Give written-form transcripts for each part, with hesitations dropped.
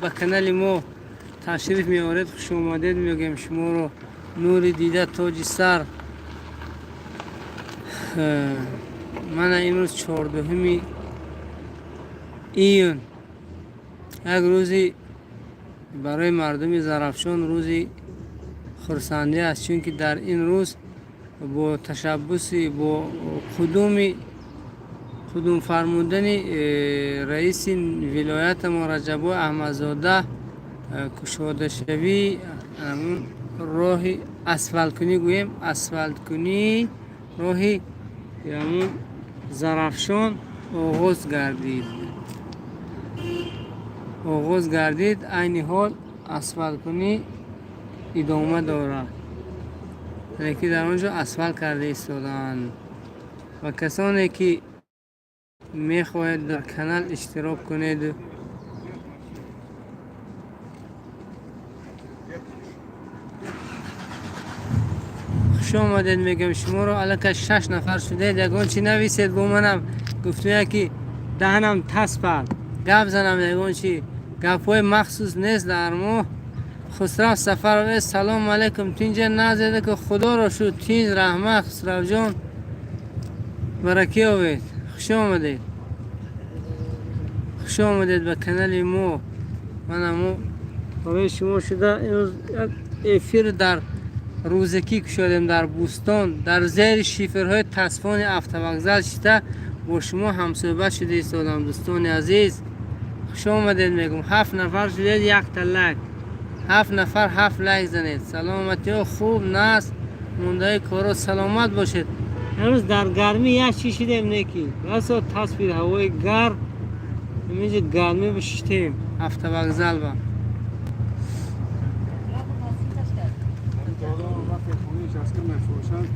Ба канали мо ташриф меоред, хушомадед мегӯем шуморо. Нури дида, тоҷи сар. Мана, имрӯз 14-уми июн, як рӯзи барои мардуми Зарафшон рӯзи хурсандӣ аст, чунки дар ин рӯз бо ташаббуси, бо қудуми қудум фармудани раиси вилоятамо Раҷаббой Аҳмадзода кушодашавии ҳамун роҳи асфалткунӣ, гӯем, асфалткунии роҳи ҳамун Зарафшон оғоз гардид. Айни ҳол асфалткунӣ идома дорад, яъне ки дар он ҷо асфалт карда истодаанд. Ва касоне ки мехоҳед дар канал иштирок кунед, хуш омадед мегӯям шуморо. Аллакай шаш нафар шудед. Ягон чи нависед, бо манам гуфтуя ки даҳанам таспад, гап занам. Ягон чи гапҳои махсус нест дар мо. Хусрав Сафаров: «Салому алайкум, тинҷа назеда ки худоро шуд, тинҷ, раҳмат, Хусравҷон, баракӣ овед, хуш омадед, хуш омадед ба канали мо». Манамо барои шумо шуда имрӯз як эфир дар рӯзакӣ кушодем. Дар бӯстон, дар зери шиферҳои тасфони автовокзал шита бо шумо ҳамсӯҳбат шуда истодам. Дӯстони азиз, хуш омадед мегӯм. Ҳафт нафар шудед, якта лайк. Ҳафт нафар, ҳафт лайк занед. Саломатиҳо хуб наст, мондаи коро, саломат бошед. Имрӯз дар гармӣ як чӣ шидем, неки расо тасвир, ҳавои гарм, имиҷа гармӣ бишиштем автовокзал ба. Вақте хонаи нишаста мефурӯшанд.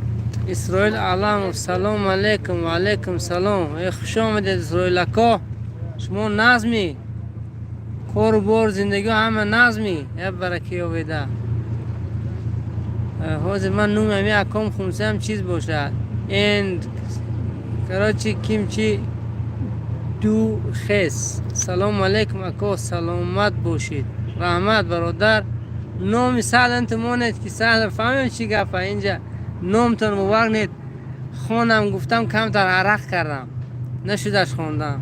Исроил Аламов: «Салому алайкум». Ва алайкум салом. Хуш омадед, Исроил ако. Шумо назмӣ, кору бор, зиндагиҳо ҳама назмӣ? Е, баракӣ ёбеда. Ҳозир ман нуми ҳами аком хунсаам чиз бошад энд, короче, кимчи ду хес. «Салому алайкум, ако, саломат бошед». Раҳмат, бародар. Номи саҳланто монед, ки саҳл фаҳмем чӣ гапа инҷа. Номтон муборак нед. Хонам гуфтам, камтар арақ кардам, нашудаш хондам.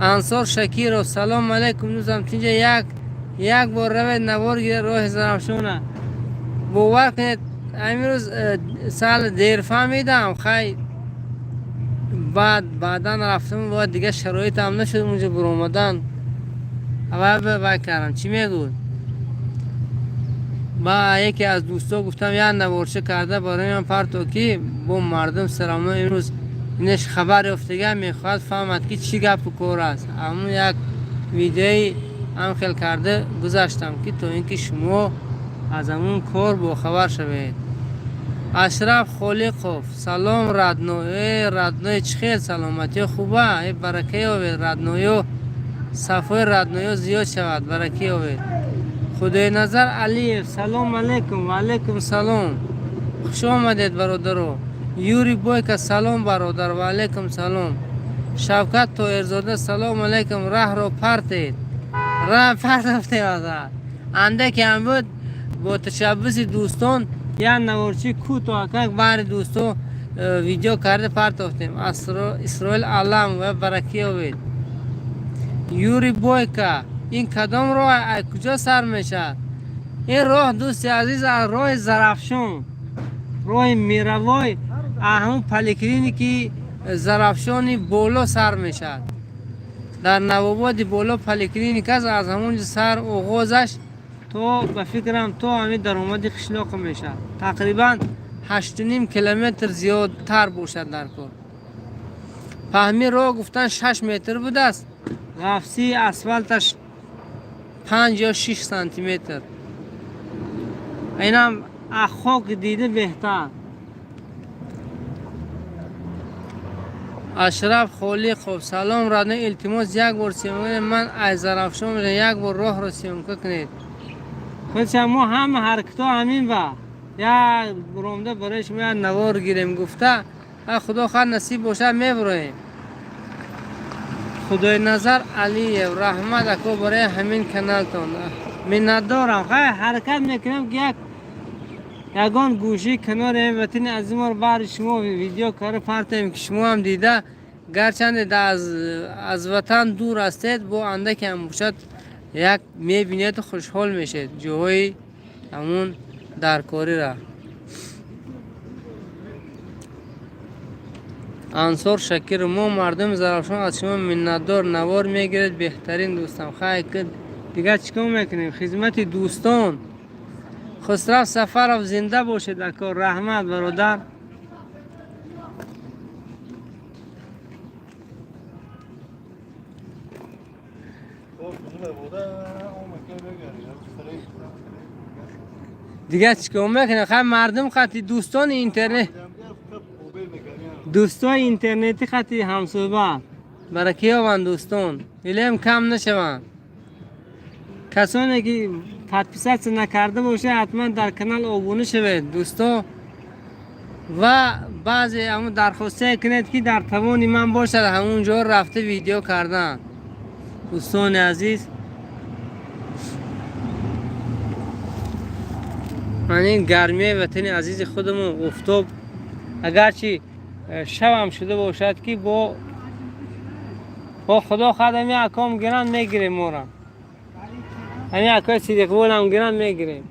Ансор Шакиров: «Салому алайкум, дӯстам, тинҷа, як як бор равед, навор гиред роҳи Зарафшона». Бовар кунед, амирӯз сал дер фаҳмидам. Хай, баъд баъдан рафтам, бояд дигар шароитам нашуд унҷо буромадан. Аввал вай кардам, чӣ мегӯд, ба яке аз дӯсто гуфтам, як наворча карда барои ман парто, ки бо мардум серамно имрӯз инаш хабар ёфтага, мехоҳад фаҳмад, ки чӣ гапу кор аст. Ҳамун як видеои ҳам хел карда гузаштам, ки то ин ки шумо аз ҳамун кор бохабар шавед. Ашраф Холиқов: «Салом, родной». Э, родной, чӣ хел, саломатиё хуба? Э, барака ёбед, родной ё, сафои родной ё зиёд шавад, барака ёбед. Худоиназар Алиев: «Салом алайкум». Ва алайкум салом, хуш омадед, бародаро. Юрий Бойка: «Салом, бародар». Ва алайкум салом. Шавкат Тоирзода: «Салом алайкум, раҳро партед». Раҳ партофтем, андаке ҳам буд. Бо ташаббуси дӯстон як наворчи кӯтоҳакак баҳри дӯсто видео карда партофтем. Исроил Алам ва баракӣ ёбед. Юрий Бойка: «Ин кадом роҳ, ай куҷо сар мешавад?» Ин роҳ, дӯсти азиз, аз роҳи Зарафшон, роҳи Мировой, ҳамун поликлиники Зарафшони боло сар мешавад. Дар Навободи боло поликлиник аст, аз ҳамон ҷо сар оғозаш то, ба фикрам, то ҳамин даромади қишлоқа мешавад. Тақрибан 8,5 километр зиёдтар бошад дар кор. Паҳми роҳ гуфтан 6 метр будааст, ғафсии асфалташ 5 ё 6 сантиметр. Инам аз хок дида беҳтар. Ашраф Холиқов: «Салом, родной, илтимос, як бор съёмка, ман аз Зарафшон, як бор роҳро съёмка кунед». Худша мо ҳама ҳаракато ҳамин ба як буромда барои шумо як навор гирем гуфта. Худо хоҳад, насиб бошад, мебуроем. Худойназар Алиев, раҳмат, ако, барои ҳамин каналтон. Миннатдорам. Хай, ҳаракат мекунам, ки як ягон гӯшаи канори ҳамин ватани азизморо баҳри шумо видео кара партоем, ки шумо ҳам дида, гарчанде аз ватан дур ҳастед, бо андаке ҳам бошад, як мебинеду хушҳол мешед ҷоҳои ҳамун даркориро. Ансор Шакир, мо мардуми Зарафшон аз шумо миннатдор, навор мегиред, беҳтарин дӯстам. Хай, дигар чӣ кор мекунем? Хизмати дӯстон. Хусрав Сафаров, зинда бошед, ако, раҳмат, бародар. Дигар чӣ кор мекунем? Хай, мардум қати дӯстони интернет, дӯстои интернетӣ қати ҳамсӯҳбат. Баракиёванд дӯстон, илем кам нашаванд. Касоне ки подписаться накарда бошед, ҳатман дар канал обуна шавед, дӯсто, ва баъзе ҳамун дархостае кунед, ки дар тавони ман бошад, ҳамун ҷо рафта видео кардан. Дӯстони азиз, ман ин гармияи ватани азизи худамон, офтоб, агарчи шабам шуда бошад, ки бо худо хоҳад, ҳами аком гиранд, мегирем мора. Ҳами акои Сидиқболам гиранд, мегирем.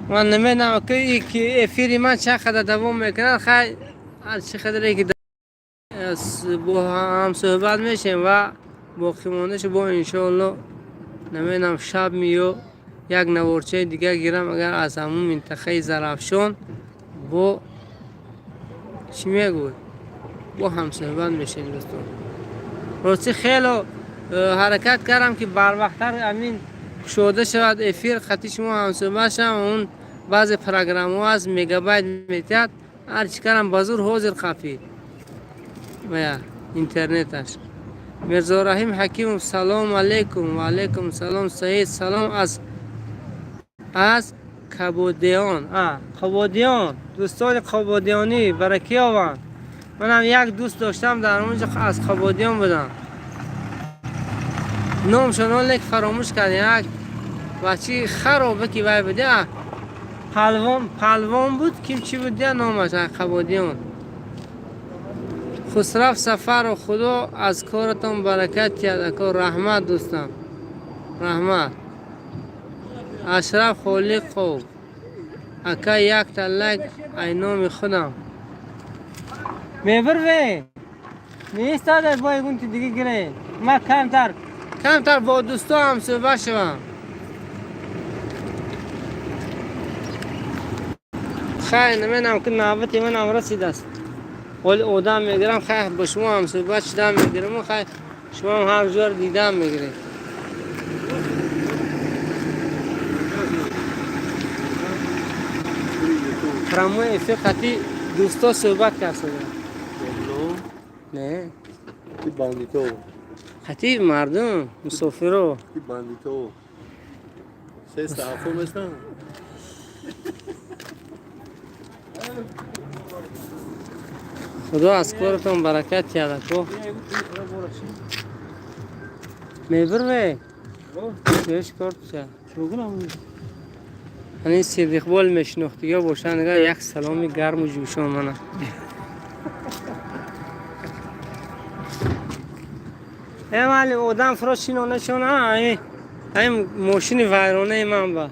Ман намедонам, ки эфири ман чанд қадар давом мекунад. Хай, ҳар чӣ қадаре ки бо ҳам суҳбат мешем ва боқимондашу бо иншоалло, намедонам, шаб миё як наворчаи дигар гирам, агар аз ҳамун минтақаи Зарафшон бо чӣ мегӯй, бо ҳамсӯҳбат мешем. Дӯстон, ростӣ, хело ҳаракат кардам, ки барвақттар ҳамин кушода шавад эфир, хати шумо ҳамсӯҳбат шавам. Он баъзе программаҳо аст, мегабайт метиҳад. Ҳар чӣ кардам, ба зур ҳозир қафид вая интернеташ. Мирзораҳим Ҳакимов, салому алайкум. Ва алайкум салом. Саид, салом аз Кабодиён. Қабодиён, дӯстони қабодиёнӣ баракиёванд. Манам як дӯст доштам дар онҷо, аз Қабодиён будам. Номшон лек фаромӯш кардем. Як бачи харобе ки вай буд, палвон, палвон буд, ким чӣ буд я номаш, Қабодиён. Хусрав Сафаров, худо аз коратон баракат диҳад, ако. Раҳмат, дӯстам, раҳмат. Ашраф Холиқов, ака, якта лайк ай номи худам. Мебирве неистода, бо ягонти дига гире. Ма камтар камтар бо дӯсто ҳамсӯҳбат шавам. Хай, намедонам, ки навбати манам расидааст. Ҳоли одам мегирам, хай, бо шумо ҳамсӯҳбат шудам мегираму, хай, шумоам ҳар ҷор дидам мегиред. Прямой эфир хати дӯсто суҳбат кард. Не. Бандито. Хати мардум, мусофиро. Бандито. Се саафо местан. Худо аз коратон баракат диҳад, ако. Мебирве беш кор ча. Ҳамин Сидиқбол мешинохтига бошанд, агар як саломи гарму ҷӯшон мана. Эмали одам фуро шинонашона, ҳамин мошини вайронаи ман ба.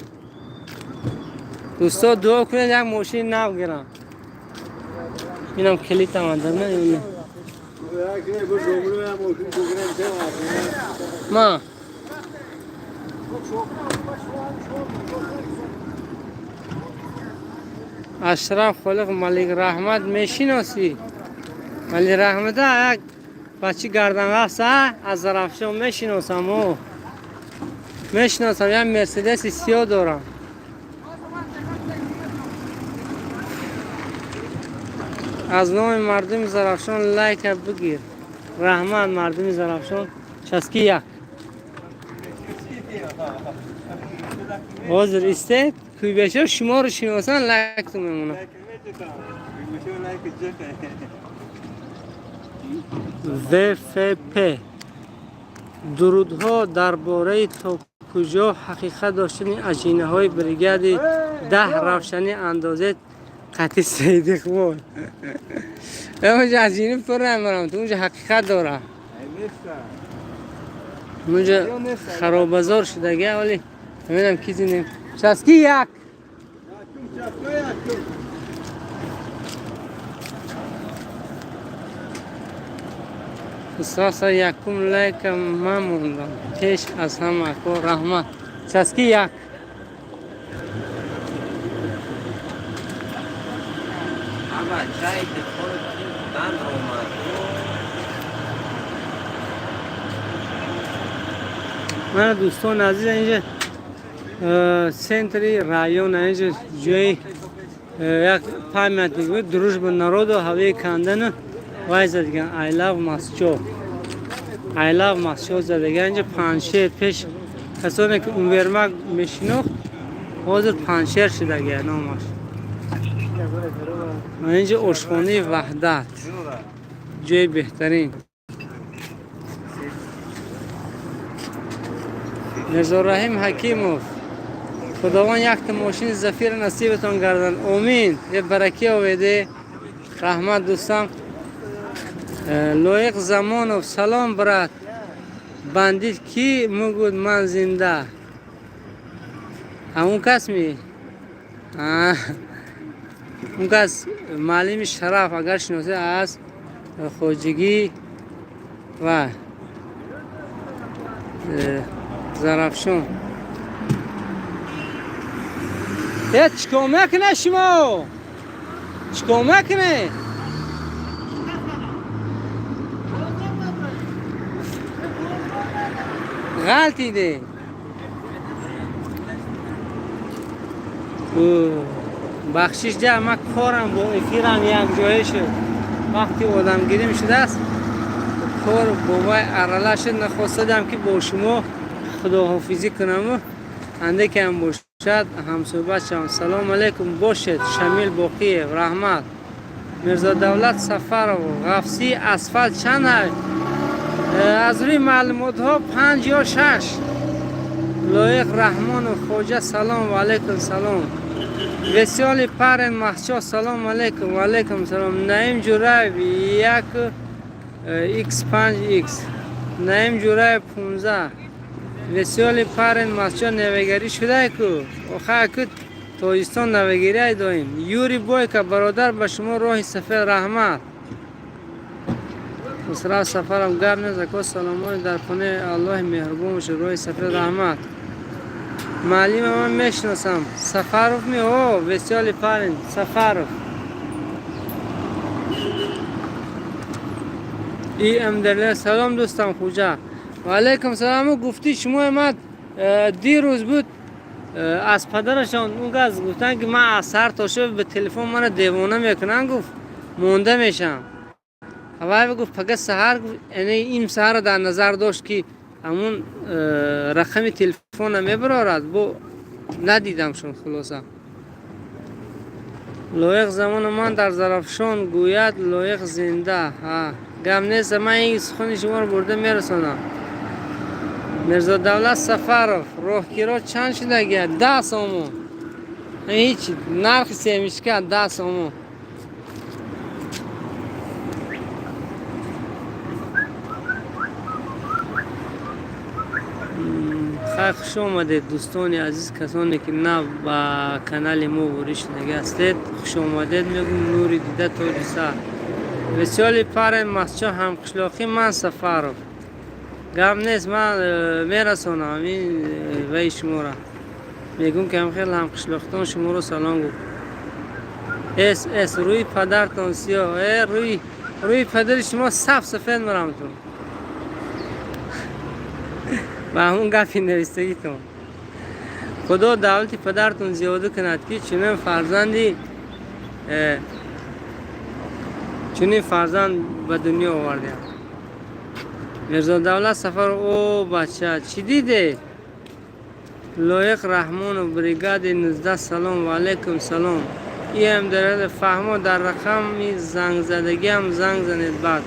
Дӯсто, дуо кунед, як мошини нав гирам. Инам калитам адарна. Ма Ашраф Холиқ, Малик Раҳмат мешиносӣ? Малик Раҳмата як бачи гарданғафс аз Зарафшон, мешиносам. О, мешиносам, як Мерседеси сиёҳ дорам. Аз номи мардуми Зарафшон лайка бигир. Раҳмат, мардуми Зарафшон. Часки як ҳозир истед, кӯйбешо шуморо шиносан, лайктон мемонад. ВФП. Дурудҳо дар бораи то куҷо ҳақиқат доштани аҷинаҳои бригади 10 равшанӣ андозед қатъи Саид Иқбол. Онҷа аҷина пур намерам, ту онҷа ҳақиқат дора. Онҷа харобазор шудага, вале намедонам ки зинем. Часки як. Устод, якум лайка ман мондам. Пеш аз ҳама ко раҳмат. Часки як. Чай телефони дан омад. Мана, дӯстони азиз, инҷа центри район, инҷа ҷои як памятник буд, Дружба народу, ҳавои кандану вай задаган, I love Moscow. I love Moscow задаган инҷа Панҷшер. Пеш касоне ки универмаг мешинохт, ҳозир Панҷшер шудага номаш. Инҷа ошхонаи Ваҳдат, ҷои беҳтарин. Мирзораҳим Ҳакимов, Худованд якта мошини Зафира насибатон гардан, омин. Е бараки оведе, раҳмат, дӯстам. Лоиқ Замонов, салом, брат. Бандит ки мугуд ман зинда? Ҳамун кас ми? Он кас маълими Шараф, агар шиносед, аз хоҷигӣ ва Зарафшон. Э, чикор мекунед шумо? Чикор мекунед? Ғалтиде. Бахшиш ҷа, ман корам бо эфирам якҷоя шуд. Вақти одамгирим шудааст, кор бо вай арала шуд. Нахостадам ки бо шумо худоҳофизӣ кунаму андекам бошад ҳамсӯҳбат шавам. Салому алайкум бошед, Шамил Боқиев, раҳмат. Мирзодавлат Сафаров, ғафсии асфалт чанд? Аз рӯи маълумотҳо 5 ё 6. Лоиқ Раҳмонов, хоҷа, салом, ва алайкум салом. Весёлый парень Махчо, салом алайкум, ва алайкум салом. Наим Ҷураев, як х панҷ х. Наим Ҷураев, 15. Весёлый парень Махчо, навигарӣ шудай ку? Оха, ку Тоҷикистон навигарӣ доим. Юрий Бойка, бародар, ба шумо роҳи сафед, раҳмат. Хусрав Сафаров, гап нест, ако, саломони дар хонаи Аллоҳи меҳрубон бошед, роҳи сафед, раҳмат. Маълима ман мешиносам. Сафаров ми? О, весёлый парень Сафаров. Имдрле, салом, дӯстам Хуҷа. Ва алайкум салом. Гуфтӣ шумо омад дирӯз буд, аз падарашон он газ гуфтанд, ки ман аз сар то шаб ба телефон мана девона мекунанд, гуфт, монда мешавам. Вай гуфт, пага саҳар, яъне ин саҳарро дар назар дошт, ки ҳамун рақами телефона мебарорад, бо надидамшон. Хулоса, Лоиқ Замону, ман дар Зарафшон, гӯяд Лоиқ зинда. Гап нест, ман ин сухани шуморо бурда мерасонам. Мирзодавлат Сафаров, роҳкиро чанд шудагия? 10 сомон. Ҳеҷ, нархи семечка 10 сомон. Хайр, хуш омадед, дӯстони азиз. Касоне ки нав ба канали мо ворид шудагӣ ҳастед, хуш омадед мегӯм. Нури дида, тоҷи сар. Весёлый парень Масчо, ҳамқишлоқӣ ман Сафаров. Гап нест, ман мерасонам ин ваи шуморо, мегӯм, ки ҳамхел ҳамқишлоқтон шуморо салом гуфт. Эс эс, рӯи падартон сиёҳ, э рӯи падари шумо саф сафед марамтон ба ҳамун гапи навистагитон. Худо давлати падартон зиёда кунад, ки чунин фарзанди чунин фарзанд ба дунё овардем. Мирзодавлат Сафар, о бача, чӣ диде? Лоиқ Раҳмонов, бригади 19, салом, ва алайкум салом. Иам дар фаҳмо, дар рақами зангзадагиам занг занед баъд.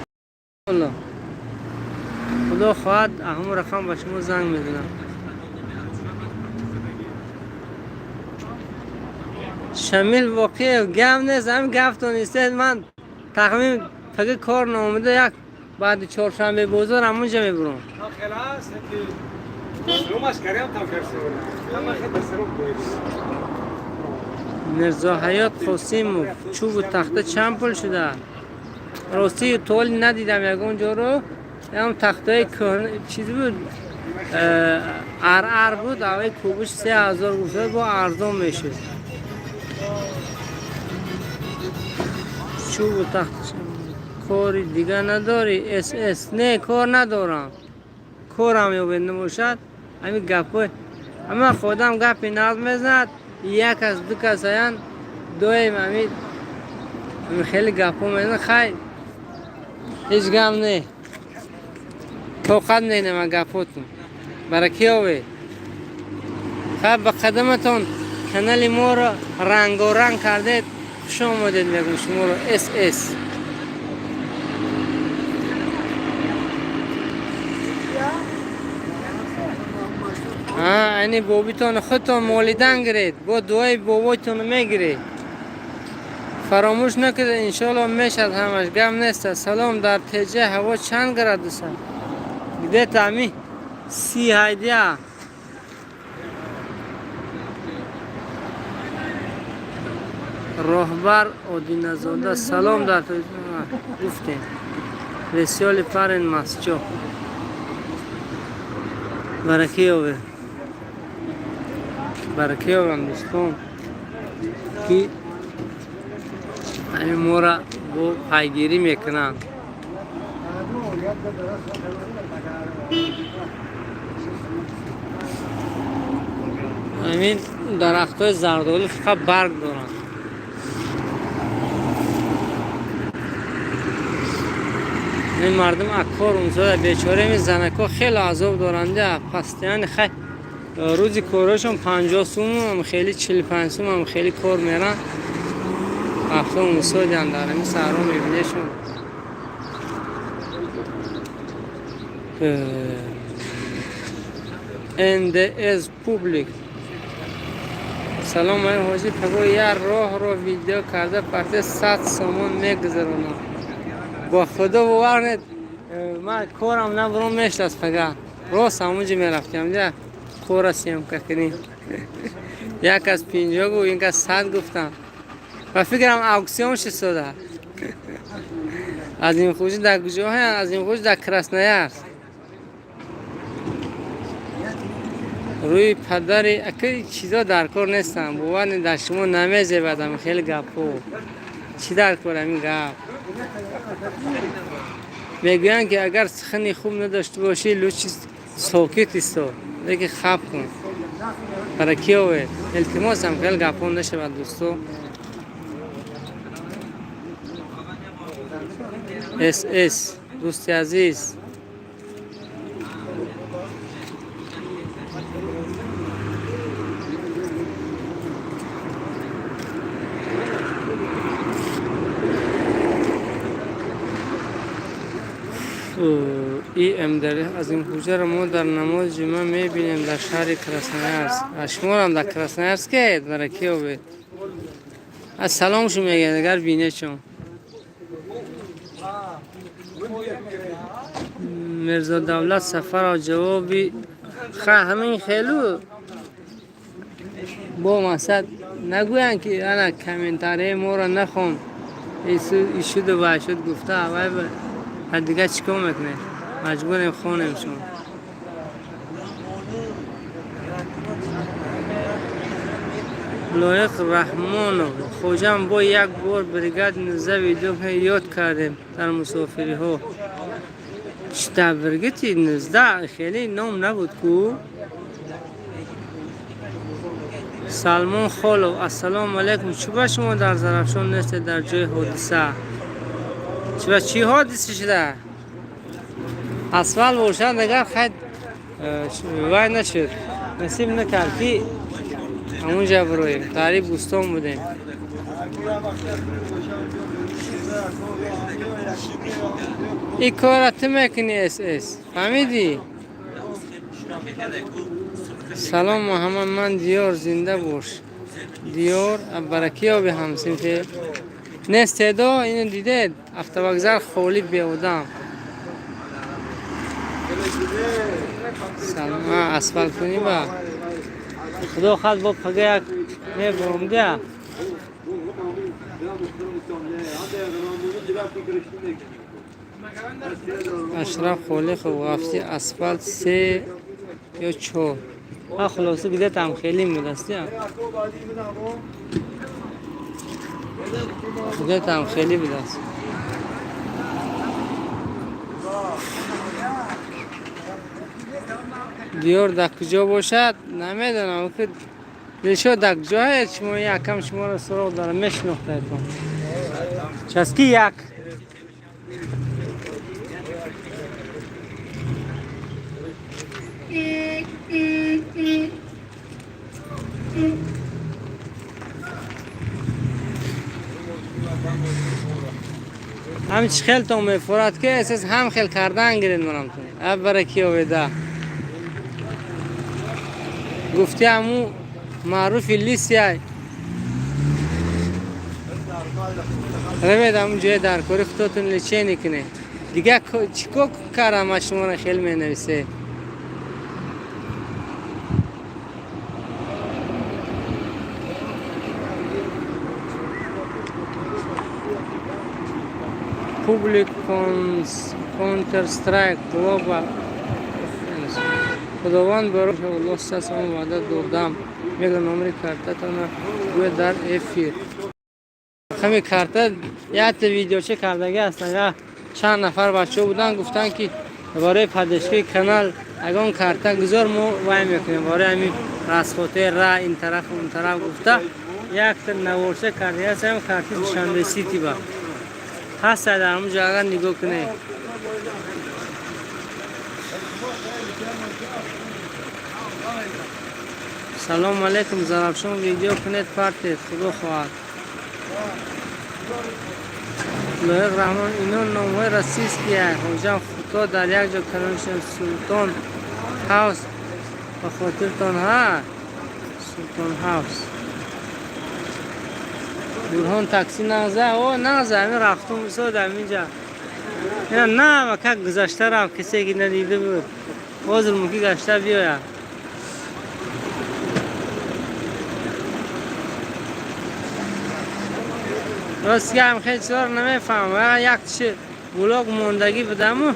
Худо хоҳад, ҳамун рақам ба шумо занг мезанам. Шамил Воқиев, гап нест, ҳамин гаптон истед, ман тахмин паги кор наомада, як баъди чоршанбе бозор ҳамунҷа мебурам. Мирзоҳаёт Қосимов, чӯбу тахта чанд пул шуда? Рости толи надидам ягон ҷоро, ям тахтаи кӯҳна чиз буд, арар буд, авваи кӯбуш 3000 гуфта, бо арзон мешуд. Чӯбу тахта кори дига надорӣ? СС не, кор надорам. Корам ёбед набошад, ҳамин гапҳои ҳама худам гапи нағз мезанад, як кас ду кас аян доим ҳамин хеле гапҳо мезанад. Хай, ҳеҷ гап не, тоқат менама гапҳотон. Баракӣ овед. Хай, ба қадаматон канали моро рангоранг кардед, хуш омадед мегӯм шуморо. СС айни бобитон худтон молидан гиред, бо дуои бобойтон мегиред. Фаромӯш накунед, иншоалло мешад ҳамаш, гап нест. Салом, дар Теҷа ҳаво чанд градус аст? Где-то ами 30 ҳайдия. Роҳбар Одиназода, салом, дар гуфтем. Весёли парен масчо. Баракӣ ёбед. Баракӣ ёбам дӯстон, ки ҳамин моро бо пайгирӣ мекунанд. Ҳамин дарахтҳои зардолу фақат барг доранд. Ин мардум аккор унзода бечора, ин занако хеле азоб доранд. Пастияни хай рӯзи корашон 50 сум, хеле 45 сум, хеле кор меранд. Рафта унсодиан дар ҳамин саҳро мебинешон. НДС публик. Салом ай ҳоҷӣ, паго як роҳро видео карда парте 100 сомон мегузаронам. Бо худо бовар нет, ман корам набурам мешудааст пага. Рост ҳамунҷо мерафтем, дя кора съёмка кунем. Як кас 50 гуфт, ин кас 100 гуфтам. Ба фикрам аукцион шистода. Аз ин хуҷи дар куҷо ҳаянд? Аз ин хуҷи дар Красноярск. Рӯи падари ака чизо дар кор нестанд. Бовар не, дар шумо намезебад ами хеле гапҳо. Чӣ дар кор ҳамин гап? Мегӯянд, ки агар сухани хуб надошта бошӣ, лучше сокит исто, лекин хаб кун. Баракӣ овед. Илтимосам, хеле гапҳо нашавад, дӯсто. СС дӯсти азиз. ИМ аз ин ҳуҷраро мо дар намози ҷумъа мебинем дар шаҳри Красноярск. Аз шуморам дар Красноярскед, баракӣ овед. Аз саломшу мегӯяд, агар бинечон. Мирзо Давлат Сафаров ҷавоби ха ҳамин хелу бо мақсад нагӯянд, ки ана комментарияи моро нахон, ишуду вай шуд гуфта, вай дигар чӣ кор мекунед? Маҷбурем хонем шумо. Лоиқ Раҳмонов, хоҷам, бо як бор бригади 19 видео ёд кардем дар мусофириҳо. Дар бригади 19 хеле ном набуд ку? Салмон Холов, ассалому алайкум. Чӣ ба шумо дар Зарафшон нестед дар ҷои ҳодиса? Чӣ ба чӣ ҳодиса шуда? Асфалт бошад, агар хай вай нашуд. Насиб накард, ки ҳамунҷа бироем. Таъриф бӯстон будем. Ин кора ту мекунӣ, СС, фаҳмидӣ? Салом, Муҳаммад, ман Диёр, зинда бош, Диёр, баракиёби ҳамсинфе нестедо. Ино дидед, автовокзал холӣ, беодам. Салом, асфалткунӣ ба худо хад бо пага як мебурам дия. Ашраф Холиқов, ғафси асфалт се ё чор. Ҳа, хулоса, где-то ам хеле будааст, где-то ам хеле будааст. Диёр дар куҷо бошад, намедонам. Ки Дилшод дар куҷоед шумо? Якам шуморо суроғ дорам, мешинохтаетон. Часки як. Ҳам чӣ хелтон мефурад, ки эсэс ҳам хел кардан гиред, манамтон абара ки оведа гуфти ҳаму маъруфи лисия равед, ҳамун ҷоя дар кори худотон лечение кунед. Дига чӣ кор кардам? Ма шуморо хел менависе. Public Counter Strike Global. Худованд барои Аллоҳ сасам ваъда додам. Мегӯям, номери картатона гӯя дар эфир. Ҳами карта якта видеоча кардаги ҳастам. Я чанд нафар бачаҳо буданд, гуфтанд, ки барои поддержкаи канал ягон карта гузор, мо вай мекунем барои ҳамин расходҳои ра ин тараф, он тараф гуфта, якта наворча кардаги ҳастам. Карти Душанбе Сити ба ҳаста, дар ҳамун ҷо агар нигоҳ кунед. Салому алейкум, Зарафшон, видео кунед, партед, худо хоҳад. Лоиқ Раҳмон, ино номҳои российские. Ҳоҷам худо дар як ҷо калоншон. Султон Ҳавс ба хотиртон ҳа, Султон Ҳавс. Бурҳон, такси нағза? О, нағза, ҳамин рафтум бисод ҳаминҷа. Ина на как гузашта рафт, касе ки надида буд, ҳозир мумкин гашта биёяд. Ростига ҳам хеле чизоро намефаҳмам. Як тиши блог мондагӣ будаму.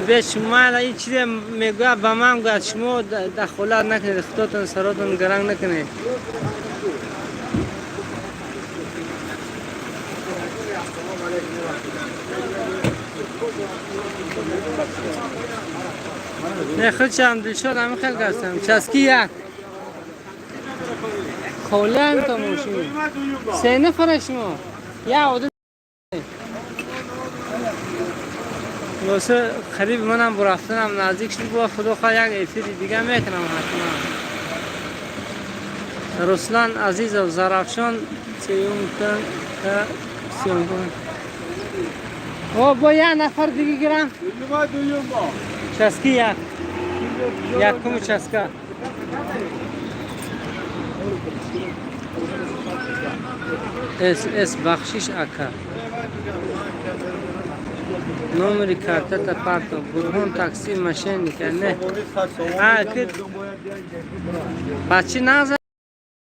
Бе шумо ин чизе мегӯяд, ба ман гӯяд, шумо дахолат накунед, худотон саротон гаранг накунед. Не, худшам Дилшод ҳамин хел гастам. Часки як. Холиам то мошин. Се нафара шумо. Я одам. Хулоса, қариб манам бурафтанам наздик шуд, бо худо хоҳ як эфири дига мекунам ҳатман. Руслан Азизов, Зарафшон сеюмка съёмка. О, бо як нафар дига гирам. Часки як. Якум часка. СС, бахшиш, ака. Номери картата парто. Бурҳон, такси мошенника не. А, ки бачи нағза.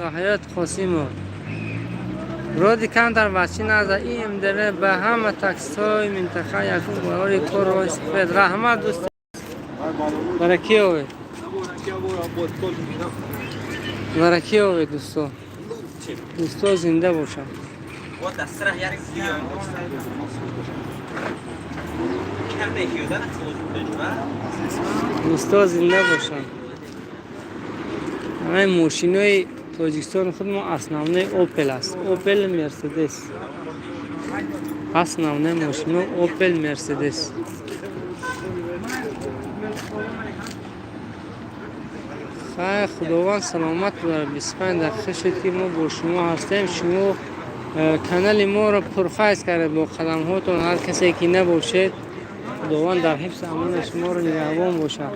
Ҳаёт Қосимов. Роди камтар бачи нағза. ИМДР ба ҳама таксиҳои минтақа якум барори кор роҳи сафед. Раҳмат, дӯст. Баракиёве. Баракиёве, дӯсто. Дӯсто зинда бошанд. Вот асра як видео. Кам мекиёда Дӯсто зинда бошанд. Ҳамаи мошинои Тоҷикистони худ мо основной Опел аст. Опел, Мерседес. Основной мошино Опел, Мерседес. Хай, Худованд саломат бибарад. 25 дақиқа шуд, ки мо бо шумо ҳастем. Шумо канали моро пурфайз кардед бо қадамҳотон. Ҳар касе ки набошед, Худованд дар ҳифзи амони шуморо нигаҳбон бошад.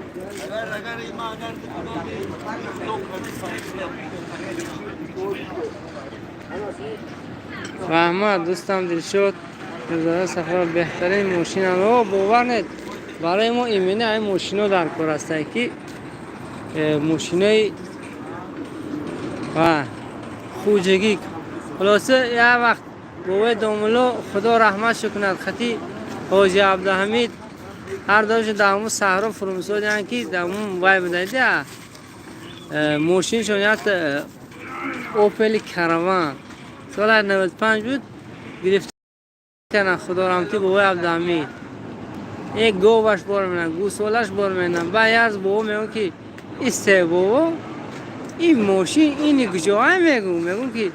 Раҳмат, дӯстам Дилшод Мирзода Сафаров, беҳтарин мошина. О, бовар нет, барои мо именно ҳамин мошино дар кор ҳастанд, ки мошинои ва хуҷагӣ. Хулоса, як вақт бобои домулло, Худо раҳматшо кунад, хати Ҳоҷи Абдуҳамид ҳар доша дар ҳамун саҳро фурӯмисодиянд, ки дар ҳамун вай будаида мошиншон, як Опели Караван соли 95 буд, гирифта карданд. Худо раҳмати бобои Абдуҳамид. Як говаш бор менам, гӯсолаш бор менам. Баъд як рӯз бобо мегӯ, ки исте, бобо, ин мошин ини куҷоа? Мегӯм, ки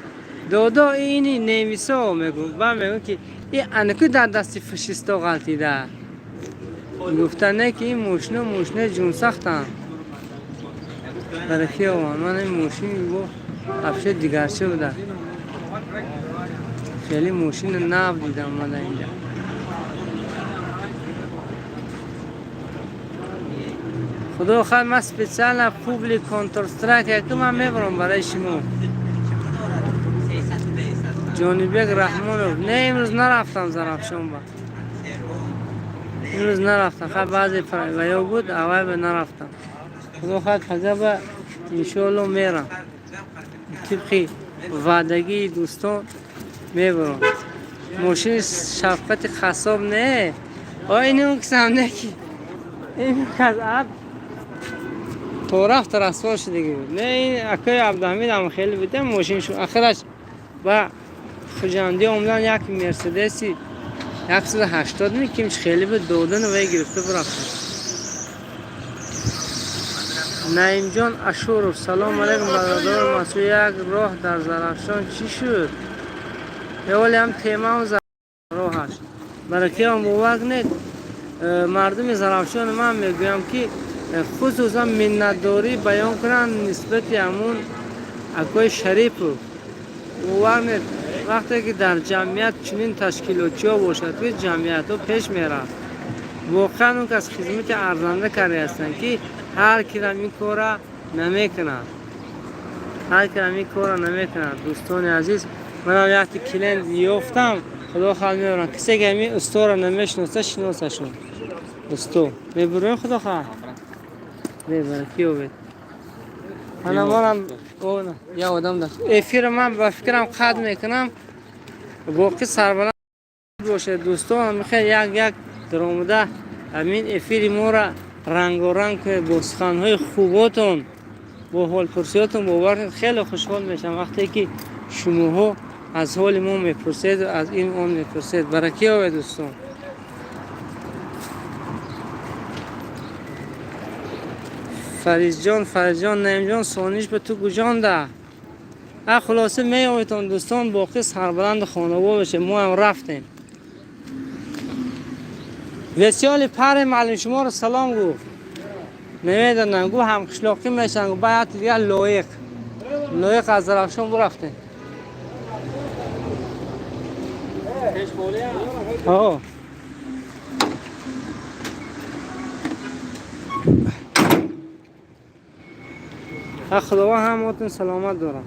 додо, ини немисо, мегӯм. Баъд мегӯм, ки и анаку дар дасти фашисто ғалтида. Гуфта не, ки ин мошино мошинои ҷунсахтанд. Бараки ован, ман ин мошин бо вообще дигарча буда. Хеле мошини нав дидам ман дар инҷа. Худо хоҳад, ман специально публи Контр Страйк яку ман мебарам барои шумо. Ҷонибек Раҳмонов, не, имрӯз нарафтам Зарафшон ба. Имрӯз нарафтам. Хай, баъзе ваё буд, аввай ба нарафтам. Худо хоҳад, пага иншоалло мерам. Тибқи ваъдагии дӯстон мебарам. Мошини Шафқати қассоб не. О, ин он кисам не, ки ин кас аб то рафта расво шудагӣ буд. Не, ин акои Абдуҳамид ҳам хеле буда мошиншу. Ахираш ба Хуҷандӣ омадан, як Мерседеси 180 ми кимч хеле буд, додану вай гирифта бурафтан. Наимҷон Ашуров, салом алейкум, бародарон. Масъул як роҳ дар Зарафшон чӣ шуд? Ҳоле ҳам темаам роҳаш. Баракиам, бовар кунед, мардуми Зарафшон, ман мегӯям, ки хусусан миннатдорӣ баён кунанд нисбати ҳамун акои Шарипов. Бовар кунед, вақте ки дар ҷамъият чунин ташкилотчиҳо бошад, ки ҷамъиятҳо пеш меравад. Воқеан он кас хизмати арзанда карда ҳастанд, ки ҳар кирам ин корра намекунад, ҳар кирам ин корра намекунад. Дӯстони азиз, манам якти клиент ёфтам, Худо хоҳад, мебарам. Касе ки ҳамин устора намешиноса, шиносашон. Усто, мебуроем, Худо хоҳад, мебара, ки ёбед. Ана манам я одам да эфира ман ба фикрам қатъ мекунам. Боқӣ сарбаланд бошед, дӯстон. Мехоҳед як як даромада ҳамин эфири моро рангоранг кунед бо суханҳои хуботон, бо ҳолпурсиётон. Бовар кунед, хеле хушҳол мешавам, вақте ки шумоҳо аз ҳоли мо мепурсед, аз ин он мепурсед. Баракӣ ёбед, дӯстон. Фаризҷон, Фаризҷон, Наимҷон, сониш ба ту гуҷонда. А хулоса, меёбедтон, дӯстон. Боқӣ сарбаланду хонавор бошед. Мо ҳам рафтем. Весёли паре маълим шуморо салом гуфт. Намедонам, гуфт, ҳамқишлоқӣ мешаванд. Гуфт, баъд дигар лоиқ лоиқ аз Зарафшон бурафтем. О. Худованд ҳамаотон саломат дорад.